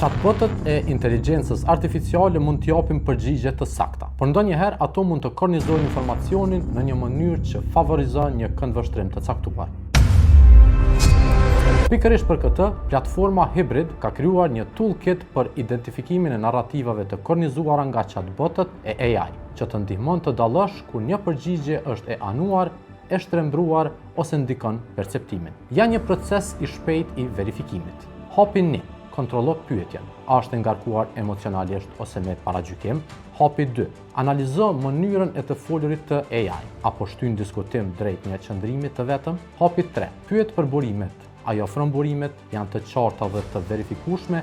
Chatbotët e inteligjencës artificiale mund të japin përgjigje të sakta, por ndonjëherë ato mund të kornizojnë informacionin në një mënyrë që favorizon një këndvështrim të caktuar. Pikërisht për këtë, platforma Hibrid ka krijuar një toolkit për identifikimin e narrativave të kornizuara nga chatbotët e AI, që të ndihmon të dallosh kur një përgjigje është e anuar, e shtrembruar ose ndikon perceptimin. Ja një proces i shpejt i verifikimit. Hapi 1. Kontrollo pyetjen. A është e ngarkuar emocionalisht ose me paragjykim? Hapi 2. Analizo mënyrën e të folurit të AI. Apo shtyn diskutim drejt një qëndrimi të vetëm? Hapi 3. Pyet për burimet. A i ofron burimet, janë të qarta dhe të verifikueshme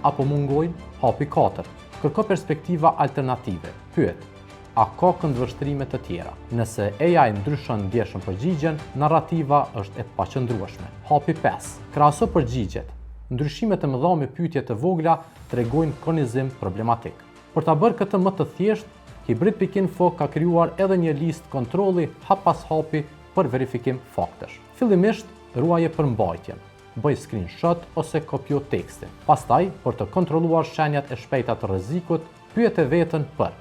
apo mungojnë? Hapi 4. Kërko perspektiva alternative. Pyet. A ka këndvështrime të tjera? Nëse AI ndryshon ndjeshëm përgjigjen, narrativa është e paqëndrueshme. Hapi 5. Krahaso përgjigjet. Ndryshimet e mëdha me pyetje të vogla tregojnë kornizim problematik. Për ta bërë këtë më të thjeshtë, Hibrid.info ka krijuar edhe një listë kontrolli hap pas hapi për verifikim faktesh. Fillimisht, ruaje përmbajtjen. Bëj screenshot ose kopjo tekstin. Pastaj, për të kontrolluar shenjat e shpejta të rrezikut, pyete veten për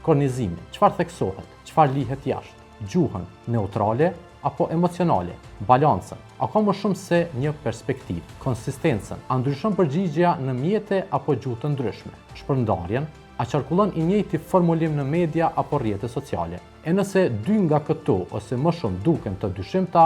kornizimin, çfarë theksohet, çfarë lihet jashtë, gjuhën, neutrale apo emocionale, balancën, a ka më shumë se një perspektivë, konsistencën, a ndryshon përgjigja në mjete apo gjuhë të ndryshme, shpërndarjen, a qarkullon i njëjti formulim në media apo rrjete sociale. E nëse dy nga këto ose më shumë duken të dyshimta,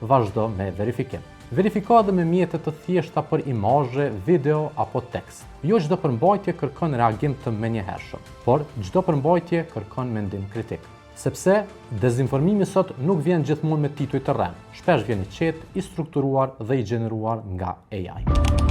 vazhdo me verifikim. Verifiko edhe me mjete të thjeshta për imazhe, video apo tekst. Jo çdo përmbajtje kërkon reagim të menjëhershëm, por çdo përmbajtje kërkon mendim kritik. Sepse dezinformimi sot nuk vjen gjithmonë me tituj të rremë, shpesh vjen i qetë, i strukturuar dhe i gjeneruar nga AI.